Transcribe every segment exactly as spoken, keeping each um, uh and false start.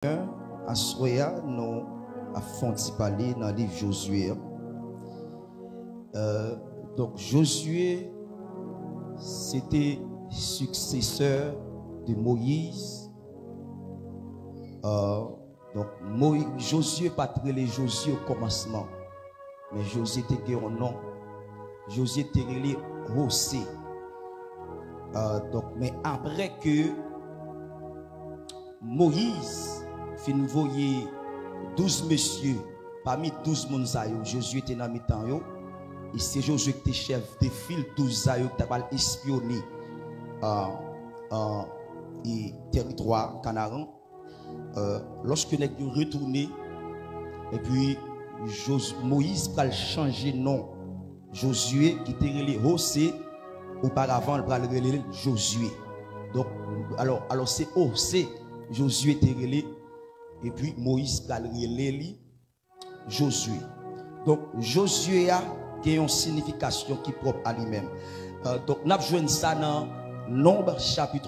Aswè a, nou ap fè yon ti pale nan liv Jozye a. Euh, donk, Jozye, se te siksesè de Moyiz. Euh, donk, Moyi-, Jozye pa t rele Jozye o kòmansman. Men Jozye te gen yon non. Jozye te rele Jose. Euh, donk, men apre ke Moyiz fin voye douz mesye, pami douz moun sa yo, Jozye te nan mitan yo. E se Jozye ki te chèf de fil douz sa yo ki ta pral espyone, euh, euh, e teritwa Kanaran. Euh, lòske nèg yo retounen, epi Jos-, Moyiz pral chanje non Jozye, ki te rele Jose oparavan, l pral rele l Jozye. Donk, alò, alò se Jose Jozye te rele, epi Moyiz pral rele li Jozye. Donk, Jozye a gen yon siyifikasyon ki pwòp a li menm. Euh, donk, n ap jwenn sa nan Nonb, chapit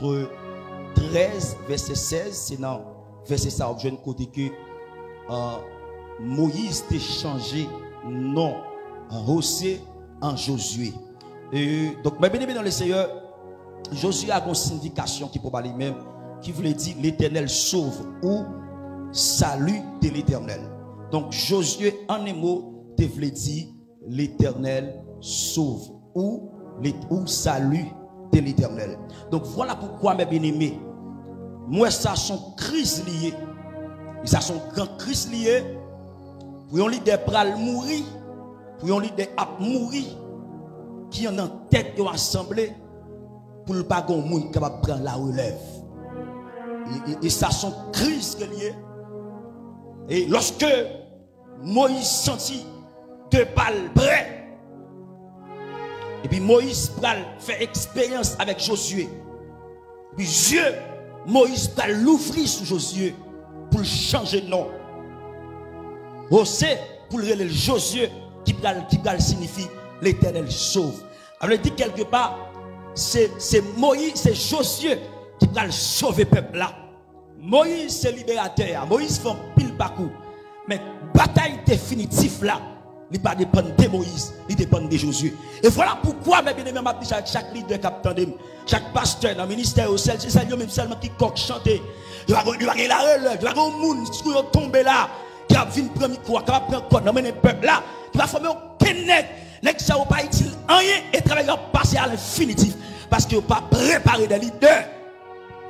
trèz, vèsè sèz. Se nan vèsè sa w ap jwenn kote ke, euh, Moyiz te chanje non Jose an Jozye. E, donk, mè byeneme nan le Seyè, Jozye a gon siyifikasyon ki pwòp a li menm, ki vle di Letènèl sov ou Salut de l'Éternel. Donk, Jozye, an en mo, te vle di Letènèl sov ou, le, ou Salut de l'Éternel. Donk, vwala poukwa, mè byeneme, m wè sa s on kriz li ye. E sa s on gran kriz li ye. Pou yon lidè pral mouri, pou yon lidè ap mouri, ki an nan tèt yon asanble, pou l pa gen yon moun ki kapab pran larelèv. E, e, e sa s on kriz ke l ye. E lòske Moyiz santi de pa l prè, epi Moyiz pral fè eksperyans avèk Jozye. Epi zye Moyiz pral louvri sou Jozye pou l chanje non. Jose pou l rele l Jozye, ki pral, ki pral siyifi Letènèl sov. Sa vle di kèlkepa, se, se Moyiz, se Jozye ki pral sove pèp la. Moyiz se liberatè a. Moyiz fè anpil pakou. Men batay definitif la, li pa depann de Moyiz, li depann de Jozye. E vwala poukwa, mè byeneme, m ap di sa ak chak lidè k ap tande m, chak pastè nan ministè yo, sèl, se sèl yo menm sèlman ki kòk chante. Yo pa gen, yo pa gen larelèv, yo pa gen yon moun, si yo tonbe la, ki ap vin pran mikwo a, kapab pran kòd nan mennen pèp la, ki pa fòme okenn nèg. Nèg sa yo pa itil anyen e travay yo ap pase a lenfinitif. Paske yo pa prepare de lidè.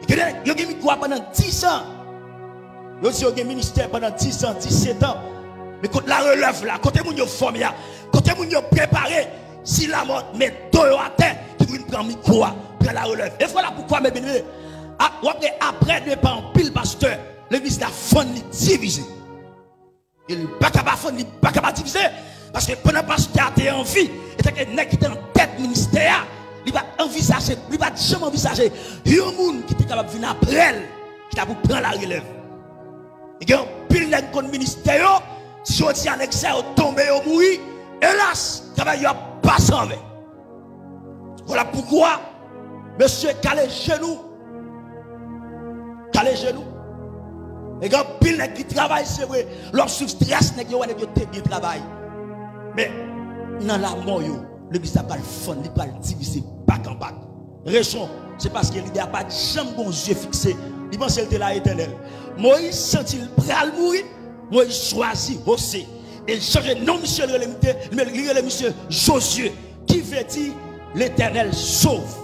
Yo gen, yo gen mikwo a pandan dis an. Yo di yo gen ministè pandan dis an, disèt an. Men kot larelèv la? Kote moun yo fòme a? Kote moun yo prepare? Si lamò met do yo atè, ki pou vin pran mikwo a, pran larelèv? E vwala poukwa, mè byeneme, a, w ap wè apre depa anpil pastè, legliz la fann, li divize. E li pa ka pa fann, li pa ka pa divize. Paske pandan pastè a te anvi, etanke nèg ki te nan tèt ministè a, li pa t anvizaje, li pa t janm anvizaje yon moun ki te kapab vin apre l, ki ta pou pran larelèv. E gen anpil nèg konn ministè yo, si yo di a nèg sa yo tonbe, yo mouri, elas, travay yo ap pase anvè. Vwala poukwa, mesye, kale je nou. Kale je nou. E gen anpil nèg ki travay, se vre. Lè w ap swiv tras nèg yo, wè nèg yo te byen travay. Men, nan lamò yo, legliz la pral fann, li pral divize bak an bak. Rezon, se paske lidè a pa t janm gon zye fikse. Li panse l te la etènèl. Moyiz santi l pral mouri. Moyiz chwazi Jose. E l chanje non misye, l rele misye, li rele misye Jozye, ki vle di Letènèl sov.